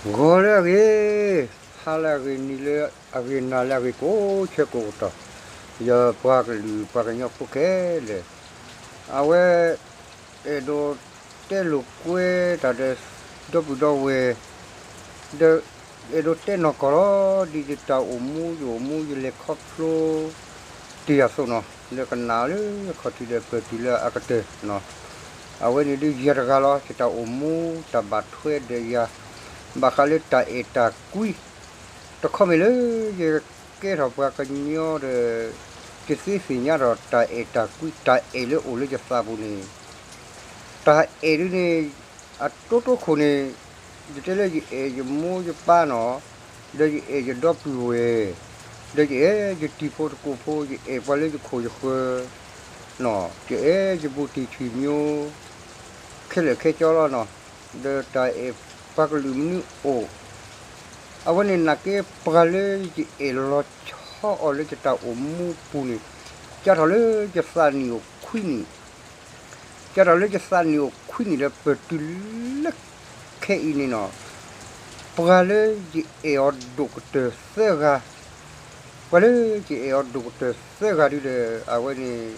ဂီၤလၢအဂ့ၤ, ဟါလၢအဂ့ၤ, နံၤလၢအဂ့ၤ, နၤလၢအဂ့ၤ ကိးဆၢကိးကတီၢ်, ယပှၤကလုာ်ပှၤကညီဖိခဲလၢာ်, အဝဲ အဲၣ်ဒိးတဲလိာ်ကွဲတၢ်ဒီး ဒီပုၢ်ဒီဝဲၢ်, ဒီးအဲၣ်ဒိးတဲနီၢ်ကီၢ်လီၤ, ဒ်ယတၢ်အိၣ်မူ ယအိၣ်မူ ယလဲၤခီဖျိတ့ၢ်အသိးနီၤ, လၢကနၣ်လၢခီၣ်ထံးဒီးပၢၢ်တုၤလၢအကတၢၢ်နီၤ, အဝဲန့ၣ်ဒ်ယၤတဂၤလီၤ, ယတၢ်အိၣ်မူ တၢ်ဘၣ်ထွဲဒီးယၤ, ဘၣ်ဃးလၢတၢ်အဲၣ်တၢ်ကွံ တခီမ့ၢ်လၢယကဲထီၣ်ပှၤကညီဒီး ယသ့သ့ၣ်ညါဒီးတၢ်အဲၣ်တၢ်ကွံ တၢ်အဲၣ်လၢအိၣ်လၢယသးပူၤန့ၣ်, တၢ်အဲၣ်ဒ်န့ၣ် အတိတိခိၣ်န့ၣ်, ယတဲလၢယအဲၣ်ယမိၢ်ယပၢ်နီၤ, ဒီးယအဲၣ်ယဒီပုၢ်ဝဲၢ်, ဒီးယအဲၣ်ယတံၤဖိသကိးဖိ, ယအဲၣ်ပှၤလၢယခိၣ်ယဃၢၤ, ယအဲၣ်ယဘူးတံၢ်ဆွေမျိုး ခဲလၢာ်ခဲဆ့လီၤနီၤ, ဒီးတၢ်အဲၣ်ပှၤကလုာ်မနုၤအိၣ်, အဝဲန့ၣ်နာ်က့ ပှၤလၢယအဲၣ်လီၤဆီအီၤလၢယတၢ်အိၣ်မူပူၤန့ၣ်, ကၢ်ထီၣ်လၢယသးနံၣ်အိၣ်ခွံနံၣ်, ကၢ်ထီၣ်လၢယသးနံၣ်အိၣ်ခွံနံၣ်လၢပတုၤလၢခဲအံၤန့ၣ်နီၤ, ပှၤလၢယအဲၣ်အီၤဒိၣ်ကတၢၢ်သၢဂၤ, ပှၤလၢယအဲၣ်အီၤဒိၣ်ကတၢၢ်သၢဂၤဒုဒီး အဝဲန့ၣ်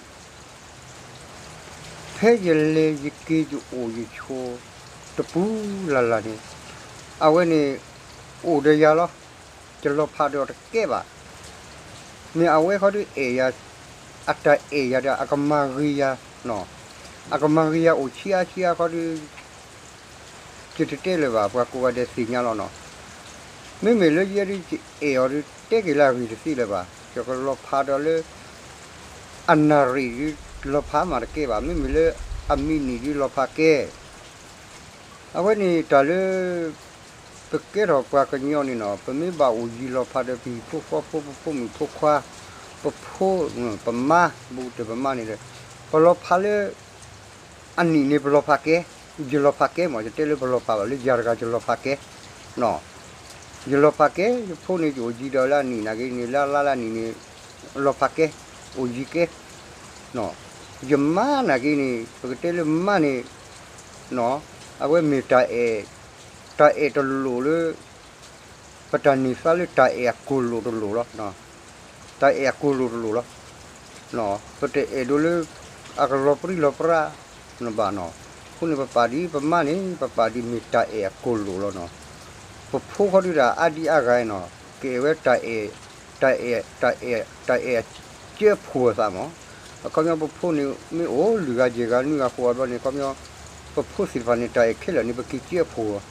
ဖဲယလဲၤယက့ၤယအိၣ်ယဆိး တပူၤလၢ်လၢ်န့ၣ်, အဝဲန့ၣ် အိၣ်ဒီးယၤလီၤ, ယလီၤဖးဒီးအီၤတကဲဘၣ်, မ့ၢ်အဝဲခီဒုအဲၣ်ယၤ, အတၢ်အဲၣ်ယၤဒီးအကမၤဂ့ၤယၤ, အကမၤဂ့ၤယၤအိၣ်ဆံးအါဆံးအါခီဒု ယတတဲလၢၤဘၣ်, ပှၤကိးဂၤဒဲးသ့ၣ်ညါလီၤနီၤ, မ့မ့ၢ်လၢယဲဒု ယအဲၣ်အီၤဒု တဲက့ၤလၢအဂ့ၢ်တသ့လၢၤဘၣ်, ယကလီၤဖးဒီးလၢ အနၣ်ရံၣ်ဒု လီၤဖးမးတကဲဘၣ်, မ့မ့ၢ်လၢအမံးနံးဒုလီၤဖးကဲ, အဝဲန့ၣ်တၢ်လၢ ပကဲထီၣ်ပှၤကညီန့ၣ်နီၤ, ပမ့ၢ်ဘၣ်အိၣ်ယံၤလီၤဖးဒီးပဟံၣ်ဖိဃီဖိ ပဖိမုၣ်ဖိခွါ, ပဖိ, ပမါ, ဘူးကတၢၢ်ပမါန့ၣ်ဒီး, ပလီၤဖးလၢ အနံၣ်န့ၣ်ပလီၤဖးကဲ, ယလီၤဖးကဲမး, ယတဲလၢပလီၤဖးဘၣ်, လၢယၤတဂၤယလီၤဖးကဲ, ယလီၤဖးကဲ, ယဖိန့ၣ်ယအိၣ်ယံၤဒီးလၢအနံၣ်နာ်က့န့ၣ် လၢအလါလၢအနံၣ်န့ၣ် လီၤဖးကဲ, အိၣ်ယံၤကဲ, ယမါနာ်က့န့ၣ် ပကတဲလၢမါန့ၣ် အဝဲမ့ၢ်တၢ်အဲၣ်, တၢ်အဲၣ်တလိၣ်လၢ ပတၢ်န့ၢ်သါလၢတၢ်အဲၣ်အကိၢ်လိာ်တလိာ်လီၤ, တၢ်အဲၣ်အကိၢ်လိာ်တလိာ်လီၤ, ပတအဲၣ်ဒိးလၢ အကလီၤပြံလီၤပြါနဘၣ်နီၤ, အဃိန့ၣ်ပပာ်ဒ်ပမါန့ၣ် ပပာ်ဒ်မ့ၢ်တၢ်အဲၣ်အကိၢ်လိာ်လီၤနီၤ, ပဖိဃီဒုဒၣ်အါဒံအါဂၤနီၤ ကအဲၣ်ဝဲတၢ်အဲၣ်, တၢ်အဲၣ်, တၢ်အဲၣ်, တၢ်အဲၣ်အကၢဖှိၣ်အသးမး, အခီပညီပဖိန့ၣ် မ့ၢ်အိၣ်လွံၢ်ဂၤယဲၢ်ဂၤနွံဂၤဃိးဂၤဘျီန့ၣ် အခီပညီ ပဖိသ့ၣ်တဖၣ်န့ၣ် တၢ်အဲၣ်ခဲလၢာ်န့ၣ် ပက့ၤကၢဖှိၣ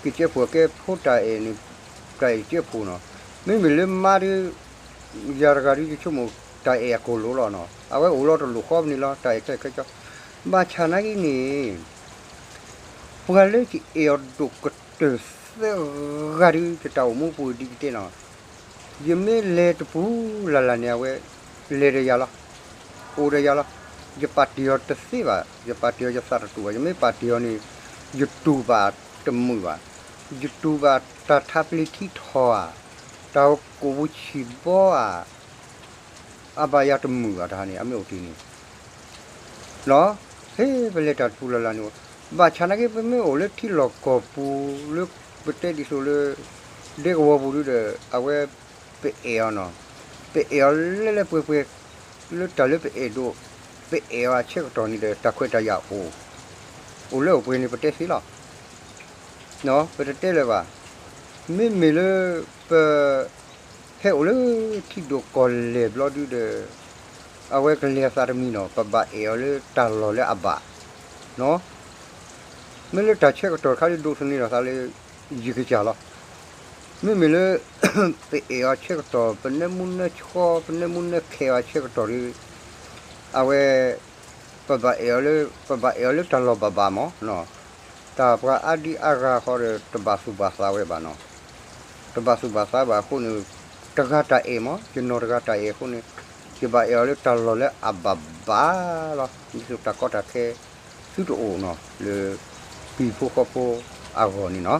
်, က့ၤကၢဖှိၣ်ကဲဖိတၢ်အဲၣ်န့ၣ်, တၢ်အဲၣ်ကၢဖှိၣ်နီၤ, မ့မ့ၢ်လၢမါဒု ယၤတဂၤဒုယဆိကမိၣ် တၢ်အဲၣ်အကိၢ်လိာ်လီၤနီၤ, အဝဲအိၣ်လီၤတလိၣ်ဃီပနံၤလီၤ တၢ်အဲၣ်ခဲလၢာ်ခဲဆ့, ဘၣ်ဆၣ်နာ်က့န့ၣ် ပှၤလၢယအဲၣ်အီၤဒိၣ်ကတၢၢ်သၢဂၤဒု ယတၢ်အိၣ်မူပူၤဒ်ယတဲနီၤ, ယမ့ၢ်လဲၤတပူၤလၢ်လၢ်န့ၣ် အဝဲလဲၤဒီးယၤလီၤ, အိၣ်ဒီးယၤလီၤ, ယပာ်တ့ၢ်အီၤတသ့ဘၣ်, ယပာ်တ့ၢ်အီၤယသးတတူၢ်ဘၣ်, ယမ့ၢ်ပာ်တ့ၢ်အီၤန့ၣ် ယတူၢ်ဘၣ်တမုာ်ဘၣ်, ယတူၢ်ဘၣ်တၢ်ထါပျ့ၤထံထီၣ်ဧါ, တၢ်ကိၣ်ပူၤဆံၣ်ဘီဧါ, အဘၣ်ယၤတမုာ်ဘၣ်တၢ်န့ၣ် အမ့ၢ်အိၣ်တ့ၢ်န့ၣ် ဖဲပလဲၤတၢ်တပူၤလၢ်လၢ်န့ၣ်, ဘၣ်ဆၣ်နာ်က့ ပမ့ၢ်အိၣ်လၢထံလီၢ်ကီၢ်ပူၤလၢ ပတဲဒ်သိးလၢ ဒဲကဝီၤပူၤဒုဒီး အဝဲ ပအဲၣ်အီၤနီၤ, ပအဲၣ်အီၤလၢလၢပှဲၤပှဲၤ လၢတၢ်လၢပအဲၣ်ဒိး ပအဲၣ်အီၤအဆၢကတီၢ်န့ၣ်ဒီး တၢ်ခွဲးတၢ်ယာ်အိၣ်, အိၣ်လၢအိၣ်ပှဲၤန့ၣ် ပတဲသ့လီၤ. ပတတဲလၢၤဘၣ်. မ့မ့ၢ်လၢ ပ ဟဲအိၣ်လၢထံဒိၣ်ကီၢ်လဲၢ်ဘျီဒုဒီး အဝဲကလဲၤအသးတမံၤနီၤ, ပဘၣ်အဲၣ်အီၤလၢတၢ်လီၢ်လၢအဘၣ်နီၤ. မ့ၢ်လၢတၢ်ဆၢကတီၢ်တခါဒု ဒိးသန့ၤဒီးသးလၢ ယကစၢ်လီၤ. မ့မ့ၢ်လၢ ပအဲၣ်အီၤဆၢကတီၢ် ပနၢမူနၢဆှီ ပနၢမူနၢခဲအီၤဆၢကတီၢ်ဒီး အဝဲ ပဘၣ်အဲၣ်အီၤလၢ ပဘၣ်အဲၣ်အီၤလၢတၢ်လီၢ်ဘၣ်ဘၣ်မး, တၢ်ပှၤအါဒံအါဂၤဃီဒီး တဘၣ်သူၣ်ဘၣ်သးဝဲဘၣ်နီၤ, တဘၣ်သူၣ်ဘၣ်သးဘၣ်အဃိန့ၣ် တဂၤတၢ်အဲၣ်မး, ယနီၢ်တဂၤတၢ်အဲၣ်အဃိန့ၣ် ယဘၣ်အဲၣ်အီၤလၢတၢ်လီၢ်လၢအဘၣ်ဘၣ်လီၤ. ဒ်သိးတၢ်ကီတၢ်ခဲ သုတအိၣ်နီၤ လၢ ပံၤဖိဃီဖိအဂီၢ်န့ၣ်နီၤ.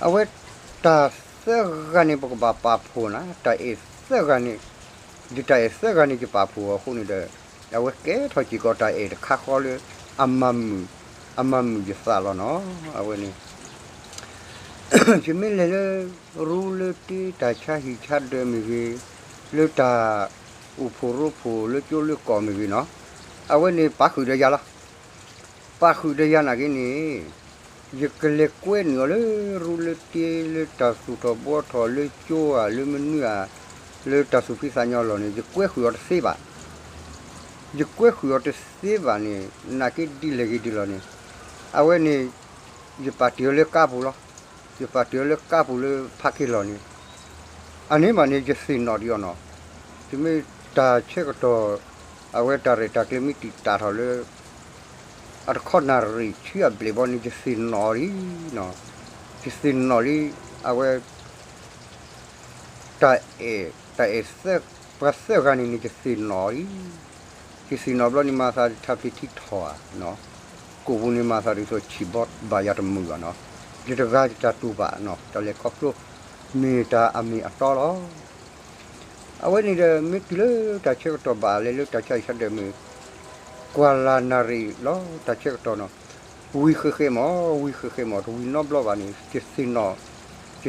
အဝဲတၢ်သၢဂၤန့ၣ် ပကဘၣ်ပာ်ဖှိၣ်နၤ, တၢ်အဲၣ်သၢဂၤန့ၣ်, ယတၢ်အဲၣ်သၢဂၤန့ၣ် ယပာ်ဖှိၣ်အီၤအဃိန့ၣ်ဒီး အဝဲကဲထီၣ်စ့ၢ်ကီးတၢ်အဲၣ်တခါဃီလၢ အမၤမုာ်, အမၤမုာ်ယသးလီၤနီၤ. အဝဲန့ၣ် ယမ့ၢ်လဲၤလၢ ရူလၢတ့တၢ်ဆါဟံၣ်ဆါဒၢးမ့ၢ်ဂ့ၤ, လၢတၢ်အိၣ်ဖှိၣ်ရိဖှိၣ်လၢကၠိလၢကီၢ်မ့ၢ်ဂ့ၤနီၤ, အဝဲန့ၣ်ပာ်ဃုာ်ဒီးယၤလီၤ. ပာ်ဃုာ်ဒီးယၤနာ်က့န့ၣ် ယကလဲၤကွဲနုာ်အီၤလၢရူလၢတ့လၢတၢ်သူၣ်ထီၣ်ဘှီထီၣ်လၢကၠိဧါ လၢမနုၤဧါ, လၢတၢ်သူၣ်ဖှံသးညီအလီၢ်န့ၣ် ယကွဲဃုာ်အီၤတသ့ဘၣ်. ယကွဲဃုာ်အီၤတသ့ဘၣ်န့ၣ် နာ်က့ဒ်လဲၣ်ဂ့ၤဒ်လဲၣ်န့ၣ်, အဝဲန့ၣ် ယပာ်တ့ၢ်အီၤလၢကါပူၤလီၤ. ယပာ်တ့ၢ်အီၤလၢကါပူၤလၢဖးက့ၤလီၢ်န့ၣ်, အန့ၣ်မးန့ၣ် ယသ့ၣ်နီၣ်ဒံးအီၤနီၤ. ယမ့ၢ်တၢ်ဆၢကတီၢ် အဝဲတၢ်ရဲၣ်တၢ်ကျဲၤမ့ၢ်တံာ်တာ်ထီၣ်လၢ အတခီနၣ်ရံၣ်ဆံအဘျဲၣ်ဘီန့ၣ် ယသ့ၣ်နီၣ်အီၤလံနီၤ. ယသ့ၣ်နီၣ်လံ အဝဲ တၢ်အဲၣ် တၢ်အဲၣ်သၢ ပှၤသၢဂၤန့ၣ်န့ၣ် ယသ့ၣ်နီၣ်အီၤလံ. ယသ့ၣ်နီၣ်ဘျီန့ၣ် မၤသးဒ်ထါဖျ့ထံထီၣ်ဧါနီၤ, ကိာ်ပူၤန့ၣ်မၤသးဒ်သိးဆံၣ်ဘီဘၣ်ယၤတမုာ်ဘၣ်နီၤ, ယတဂၤယတၢ်တူၢ်ဘၣ်နီၤ, တၢ်လဲၤခီဖျိ မ့ၢ်တၢ်အမ့ၢ်အတီလီၤ. အဝဲန့ၣ်ဒီး မ့ၢ်တုၤလၢတၢ်ဆၢကတီၢ်ဘၣ်လဲၤလၢတၢ်ဆါဟံၣ်ဆါဒၢးမ့ၢ် ကွၢ်လၢ်နၣ်ရံၣ်လီၤ တၢ်ဆၢကတီၢ်နီၤ, ဝံၤဃဲးဃဲးမး ဝံၤဃဲးဃဲးမး တဝံၤနီတဘျီဘၣ်န့ၣ် ယသ့ၣ်နီၣ် ယသ့ၣ်နီၣ်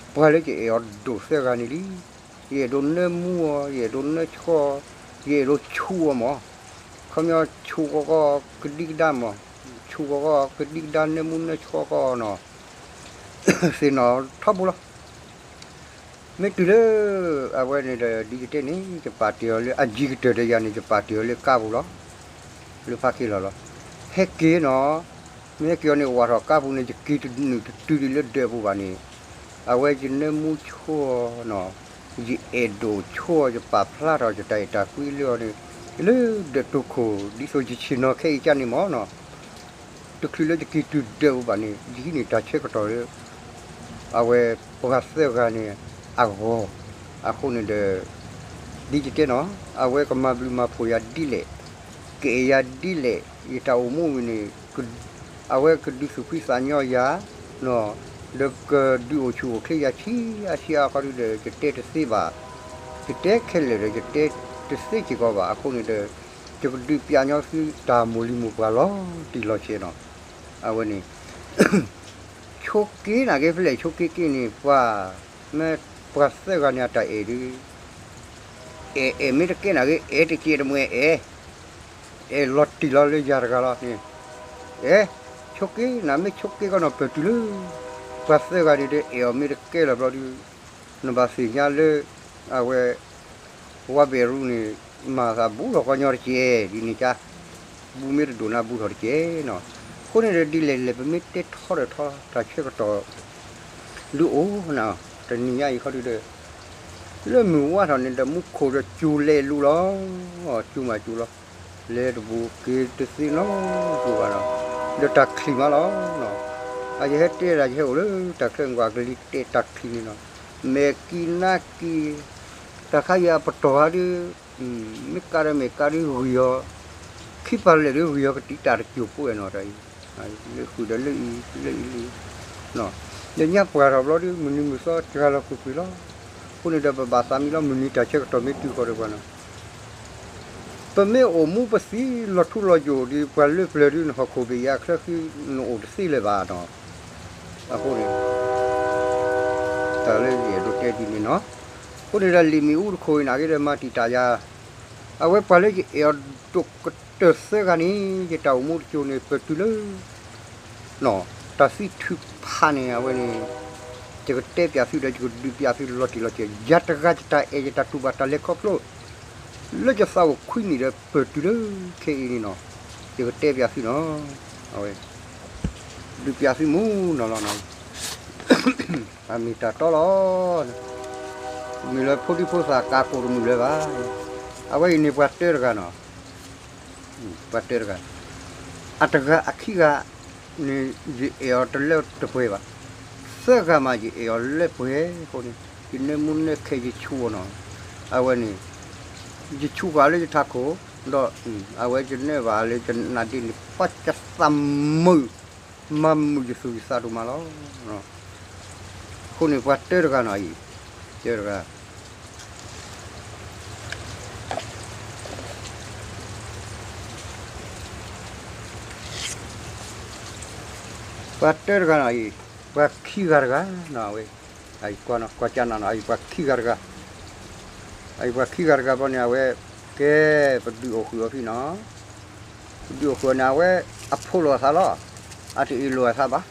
ပှၤလၢယအဲၣ်အီၤဒိၣ်သၢဂၤန့ၣ်လံ. ယအဲၣ်ဒိးနၢမူအီၤ ယအဲၣ်ဒိးနၢဆှီအီၤ ယအဲၣ်ဒိးဆူးအီၤမး, ခီပညီဆူးကီကီကဒံကဒါမး, ဆူးကီကီကဒံကဒါနၢမူနၢဆှီကီနီၤ, သ့ၣ်နီၣ်ထီဘိလီၤ. မ့ၢ်တုၤလၢ အဝဲန့ၣ်ဒီး ဒ်ယတဲန့ၣ် ယပာ်တ့ၢ်အီၤလၢအယံၤကတၢၢ်ဒီးယၤန့ၣ် ယပာ်တ့ၢ်အီၤလၢကါပူၤလီၤ. လၢဖးက့ၤလီၢ်လီၤ. ဟဲက့ၤနီၤ, မ့ၢ်ဟဲက့ၤအီၤန့ၣ် ဝးထီၣ်ကါပူၤန့ၣ် ယက့ၤတနုာ်တတုၤဒံးလၢဒၢးပူၤဘၣ်န့ၣ်, အဝဲယနၢမူဆိအီၤနီၤ, ယအဲၣ်ဒိးဆိအီၤ ယပာ်ဖျါထီၣ်ယတၢ်အဲၣ်တၢ်ကွံလၢအီၤန့ၣ် လၢဒၢးတိခိၣ် ဒ်သိးယဆ့ၣ်နီၤခဲအံၤကန့ၣ်မးနီၤ တချုးလၢယက့ၤတုၤဒၢးပူၤဘၣ်န့ၣ် ယဟံးန့ၢ်တၢ်ဆၢကတီၢ်လၢ အဝဲပှၤသၢဂၤန့ၣ် အဂီၢ်, အဃိန့ၣ်ဒီး ဒ်ယတဲနီၤ အဝဲကမၤဘျုးမၤဖှိၣ်ယၤဒ်လဲၣ်, ကအဲၣ်ယၤဒ်လဲၣ်, ယတၢ်အိၣ်မူဝံၤန့ၣ် အဝဲကဒုးသူၣ်ဖှံသးညီယၤ ဒီးကဒုးအိၣ်ဆူၣ်အိၣ်ချ့ယၤဆံးအါဆံးအါခီဒုဒီး ယတဲတသ့ဘၣ်, ယတဲခဲလၢာ်ဒီး ယတဲတသ့စ့ၢ်ကီးဘၣ်. အဃိန့ၣ်ဒီး ယကဒုးပျးညီသုတၢ်မိၢ်လံၤမိၢ်ပှၢ်လီၤတံၢ်လီၤဆဲးနီၤ. အဝဲန့ၣ် ဆိးက့နာ်က့ ဖဲလဲၣ်ဆိးက့က့န့ၣ် ပှၤ မ့ၢ်ပှၤသၢဂၤန့ၣ်အတၢ်အဲၣ်ဒုး အဲၣ်အဲၣ်မ့ၢ်တကဲနာ်က့ အဲၣ်တကဲတမှဲၤအဲၣ်, အဲၣ်လီၤတံၢ်လီၤလၢယၤတဂၤလီၤန့ၣ်, အဲၣ်, ဆိးက့နၤမ့ၢ်ဆိးက့ကီနီၤ ပၢၢ်တုၤလၢ ပှၤသၢဂၤန့ၣ်ဒီး အဲၣ်အီၤမ့ၢ်တကဲလီၤဘျီဒုး နဘၣ်သ့ၣ်ညါလၢ အဝဲ ဝါဘဲးရူန့ၣ် မၤသးဘူးထီၣ်ကီညီတကဲး ဒ်န့ၣ်ကါ, ဘူးမ့ၢ်တဒိၣ်နၤဘူးထီၣ်တကဲးနီၤ. အဃိန့ၣ်ဒီးဒ်လဲၣ်လဲၣ် ပမ့ၢ်တဲထီဒီးထီ တၢ်ဆၢကတီၢ် ဒုးအိၣ်နၤ တနံၤညါအံၤခီဒုဒီး လၢမုၢ်ဝါထီၣ်န့ၣ်ဒီး မူခိၣ်ဒီးစူၤလဲၤလူၤလီၤ, စူၤမးစူၤလီၤ, လဲၤတဘူးက့ၤတသ့နီတပူၤဘၣ်နီၤ, ဒီးတၢ်ချံၣ်မးလီၤ. အယဟဲတဲဒၣ်ယဟဲအိၣ်လၢတၢ်ချၢ ကွၢ်ကလံၤတဲာ်တၢ်ချံၣ်န့ၣ်နီၤ, မဲာ်ကံနါကံ တၢ်ခါယၤပတီၢ်ဟါဒု မ့ၢ်ကါဒီးမဲာ်ကါဒုဂံၢ်အီၤ, ခံပာ်လဲၣ်ဒုဂံၢ်အီၤကတံာ်တၢ်တစိၢ်ဖိဝဲနီၤတၢ်အံၤ, လၢဃုာ်ဒီးလၢအံၤလၢအံၤလံ, ဒီးညါပှၢ်ထီၣ်ဘျီဒု မုၢ်နံၤမုၢ်သီစှၤလီၤကွံာ်ကွံာ်လီၤ. အဃိန့ၣ်ဒီးပဘၣ်သးမံလီၤ မုၢ်နံၤတၢ်ဆၢကတီၢ်မ့ၢ်တုၤဃီဒီးပှၤနီၤ ပမ့ၢ်အိၣ်မူပသံလီၤထူလီၤယိာ်ဒ်ပှၤလၢပျၢၤဒု နဟီၣ်ခိၣ်ဘ့ၣ်ယၤချၢဃံ နအိၣ်တသ့လၢၤဘၣ်နီၤ. အဃိန့ၣ် တၢ်လၢယအဲၣ်ဒိးတဲဒ်န့ၣ်နီၤ. အဃိန့ၣ်ဒီးလံာ်မ့ၣ်အူတခိၣ်အံၤနာ်က့ဒီးမၤတံာ်တာ်ယၤ, အဝဲပှၤလၢယအဲၣ်အီၤဒိၣ်ကတၢၢ်သၢဂၤန့ၣ် ယတၢ်အိၣ်မူတစိၤန့ၣ် ပတုၤလၢ တၢ်သံထုးဖးန့ၣ် အဝဲန့ၣ် ယကတဲပျးသုဒီး ယကဒုးပျးသုလီၤတံၢ်လီၤဆဲး ယၤတဂၤယတၢ်အဲၣ်ယတၢ်တူၢ်ဘၣ်တၢ်လဲၤခီဖျိ လၢယသးအိၣ်ခွံနံၣ်ဒီးပတုၤလၢခဲအံၤန့ၣ်နီၤ, ယကတဲပျးသုနီၤ, အဝဲ ဒုးပျးသုမူနီၤလီၤနီၤ, အမ့ၢ်တၢ်တီလီၤ, မ့ၢ်လၢဖိဒံဖိသၣ်ကးကိးတမုာ်လၢၤဘၣ်, အဝဲအံၤန့ၣ်ပှၤတၢတဂၤနီၤ ပှၤတၢတဂၤ, အတဂၤအခံဂၤန့ၣ် ယအဲၣ်အီၤတလၢတပှဲၤဘၣ်, သၢဂၤမးယအဲၣ်အီၤလၢပှဲၤအဃိန့ၣ် ယနၢမူနၢခဲယဆူးအီၤနီၤ, အဝဲန့ၣ် ယဆူးဃာ်လၢယထးခိၣ်, ဒီးအဝဲယနၢဘၣ်လၢယနါဒ့န့ၣ် ပှၤကသးမုာ် မၤမုာ်ယသူၣ်ယသးဒိၣ်မးလီၤ. အဃိန့ၣ် ပှၤတၢတဂၤနီၤအံၤ, တၢတဂၤ ပှၤတၢတဂၤနီၤအံၤ, ပှၤခံဂၤတဂၤနီၤ အဝဲ ကွၢ်နီၤ ကွၢ်ကၢ်နၤနီၤ အအံၤပှၤခံဂၤတဂၤ အအံၤပှၤခံဂၤတဂၤဘျီန့ၣ် အဝဲ ကဲ ပဒုးအိၣ်ဃုာ်အီၤဖဲနီၤ ပဒုးအိၣ်ဃုာ်အီၤန့ၣ် အဝဲ အဖိးလိာ်အသးလီၤ အတအဲၣ်လိာ်အသးဘၣ်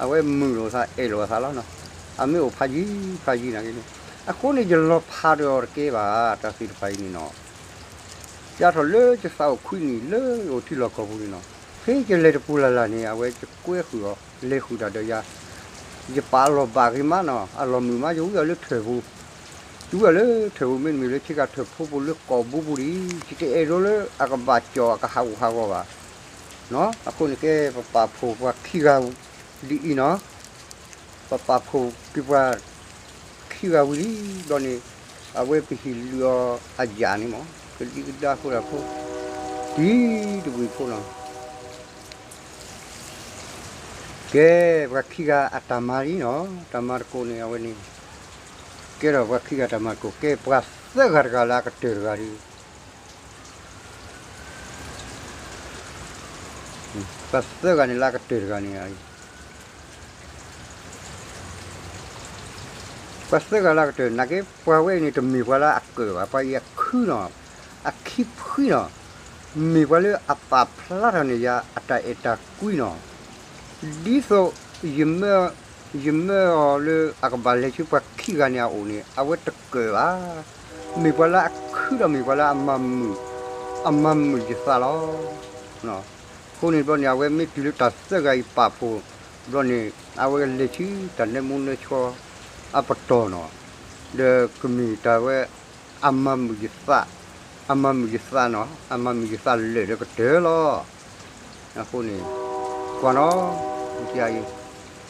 အဝဲမုာ်လိာ်သး အဲၣ်လိာ်အသးလီၤနီၤ အမ့ၢ်အိၣ်ဖးယံၤ ဖးယံၤနာ်က့န့ၣ် အဃိန့ၣ် ယလီၤဖးဒီးအီၤတကဲဘၣ် တၢ်သ့ၣ်တဖၣ်အံၤန့ၣ်နီၤ ယါထီၣ်လၢယသးအိၣ်ခွံနံၣ်လၢယအိၣ်ထံလီၢ်ကီၢ်ပူၤန့ၣ်နီၤ ဖဲယလဲၤတပူၤလၢ်လၢ်န့ၣ် အဝဲယကွဲဃုာ်အီၤ လဲၤဃုာ်တၢ်ဒီးယၤ ယပာ်အလီၢ်ဘၣ်ဂ့ၤမးနီၤ အလီၢ်မုာ်မး ယဝံအီၤလၢထၢၣ်ပူၤ ယဝံအီၤလၢထၢၣ်ပူၤ မ့တမ့ၢ်လၢဆ့ကၤထၢၣ်ဖိပူၤလၢကီၢ်ဘူးပူၤဒံး ယတအဲၣ်ဒိးလၢအကဘၣ်ကၠီၣ်အကဟးဂူာ်ဟးဂီၤဘၣ် အဃိန့ၣ်ကဲ ပပာ်ဖှိၣ်ပှၤခံဂၤဒ်အံၤနီၤ ပပာ်ဖှိၣ်က့ၤပှၤခံဂၤဝံၤလံဘျီန့ၣ် အဝဲပဟ့ၣ်လုၢ်အီၤအယၣ်န့ၣ်မး ကဒံကဒါဖိတၢ်ဖိ တံၤတဝံၤဖိနီၤ ကဲ ပှၤခံဂၤအတၢ်မၤလံနီၤ တၢ်မၤသကိးန့ၣ် အဝဲန့ၣ် ကဲထီၣ်ပှၤခံဂၤတၢ်မၤသကိး ကဲပှၤသၢဂၤတဂၤလၢအကတၢၢ်တဂၤဒီး ပှၤသၢဂၤန့ၣ်လၢအကတၢၢ်တဂၤန့ၣ် ပှၤသၢဂၤလၢအကတၢၢ် နာ်က့ ပှၤဝဲအံၤန့ၣ် တမ့ၢ်ပှၤလၢအကၢၣ်ဘၣ် ပှၤအံၤအခုနီၤ အခံဖှံနီၤ မ့ၢ်ပှၤလၢအပာ်ဖျါထီၣ်န့ၢ်ယၤ အတၢ်အဲၣ်တၢ်ကွံနီၤ ဒ်သိး ယမၢအီၤလၢအကဘၣ်လဲၤဆူပှၤခံဂၤန့ၣ်အအိၣ်န့ၣ် အဝဲတကၢၣ်ဘၣ် မ့ၢ်ပှၤလၢအခုဒီးမ့ၢ်ပှၤလၢအမၤမုာ် အမၤမုာ်ယသးလီၤ. အဃိန့ၣ်ဘျီန့ၣ် အဝဲမ့ၢ်တုၤလၢတၢ်သၢဂၤအံၤပာ်ဖှိၣ်ဘျီန့ၣ် အဝဲကလဲၤဆူတၢ်နၢမူနၢဆှီအပတီၢ်နီၤ ဒီးကမ့ၢ်တၢ်ဝဲ အမၤမုာ်ယသး အမၤမုာ်ယသးနီၤ အမၤမုာ်ယသးလၢာ်ဒီးကတၢၢ်လီၤ. အဃိန့ၣ် ကွၢ်နီၤ အံၤ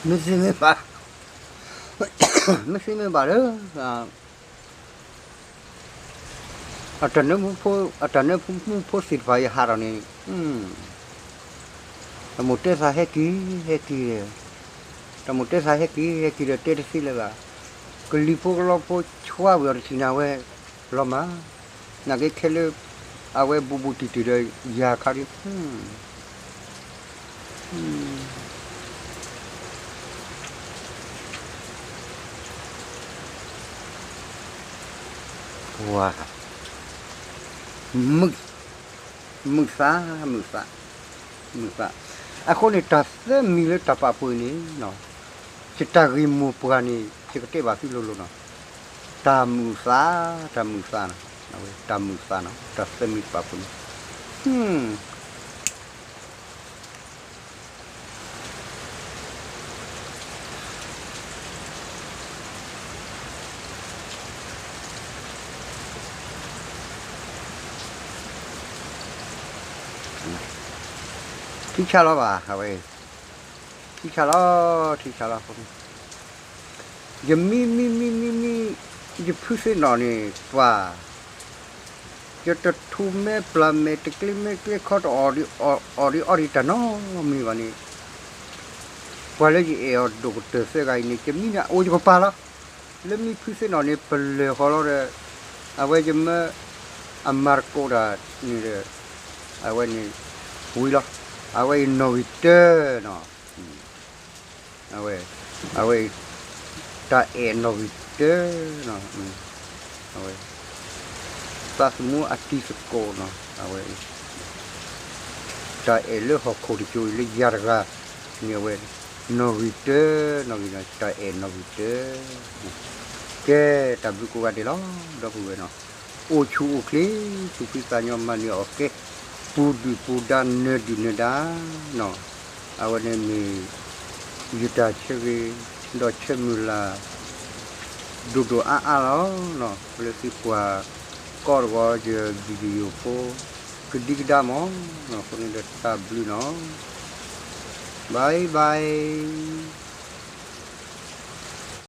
မ့ၢ်သ့မ့ၢ်ဘၣ် မ့ၢ်သ့မ့ၢ်ဘၣ်လၢ အတၢ်နၢမူဖိ အတၢ်နၢမူဖိသ့ၣ်တဖၣ်အံၤဟးထီၣ်န့ၣ် တၢ်မိၣ်တဲသးဟဲက့ၤ ဟဲက့ၤဒီး တၢ်မိၣ်တဲသးဟဲက့ၤ ဟဲက့ၤဒီးတဲတသ့လၢၤဘၣ်. ကလံၤဖိကလီဖိဆှါဝံၤအီၤတထံၣ်န့ၣ် အဝဲလီၤမၢ် နာ်က့ခဲလၢ အဝဲဘူးဘူးတံၢ်တံၢ်ဒီးယၤခါဒ် ပှၤ မုၢ် မုာ်သး မုာ်သး မုာ်သး အဃိန့ၣ် တၢ်သၢမံၤလၢတၢ်ပာ်ဖှိၣ်အံၤန့ၣ် ယတၢ်ဂ့ၢ်မိၢ်ပှၢ်န့ၣ် ယကတဲဘၣ်သုလိၤလိၤနီၤ တၢ်မုာ်သး တၢ်မုာ်သးနီၤ တၢ်မုာ်သးနီၤ တၢ်သၢမံၤတပာ်ဖှိၣ်န့ၣ် ထံဆါလီၤဘၣ် အဝဲ ထံဆါလီၤ ထံဆါလီၤ ယမံ မံ မံ မံ မံ ယဖုသ့ၣ်နီၣ်န့ၣ် ပှၤ ယတထူးမဲပျၢ်မဲာ် တကျ့မဲကျ့ခီတအီၣ်ဒံး အီၣ်ဒံးအီဒံးတၢ်နီတမံၤဘၣ်န့ၣ် ပှၤလၢယအဲၣ်အီၤဒိၣ်ကတၢၢ်သၢဂၤအံၤန့ၣ် ယမံန့ၣ်အိၣ်ယကပၤလီၤ. လၢမံဖုသ့ၣ်နီၣ်န့ၣ် ပလၢၢ်ဃီလီၤဒီး အဝဲယမၢ အမၤသကိးတၢ်န့ၣ်ဒီး အဝဲန့ၣ် ဝံၤလီၤ. အဝဲအံၤနီၣ်ဂံၢ်တၢနီၤ အဝဲ အဝဲ တၢ်အဲၣ်နီၣ်ဂံၢ်တၢနီၤ အဝဲ သးသမူအတံၤသကိးနီၤ အဝဲ တၢ်အဲၣ်လၢဟီၣ်ခိၣ်တစိၤအံၤလၢယၤတဂၤန့ၣ် အဝဲ နီၣ်ဂံၢ်တၢ နီၣ်ဂံၢ်နီၤ တၢ်အဲၣ်နီၣ်ဂံၢ်တၢ ကဲ တၢ်ဘျုးကိးဂၤဒဲးလီၤ ဒီပုၢ်ဝဲၢ်နီၤ အိၣ်ဆူၣ်အိၣ်ချ့ သူၣ်ဖှံသးညီမၤနၢၤအီၤကဲ ပူၤဒုၣ်ပူၤဒါ နၢၤဒုၣ်နၢၤဒါနီၤ အဝဲန့ၣ်မ့ၢ် ယတၢ်ဆၢဂ့ၤ ဒီးဆၢမုၢ်လၢ် ဒိၣ်ဒိၣ်အါအါလီၤနီၤ လၢသုပှၤ ကိးတဂီၤယ video ဖိ ကဒံကဒါမး အဃိန့ၣ်ဒီးတၢ်ဘျုးနီၤ Bye bye.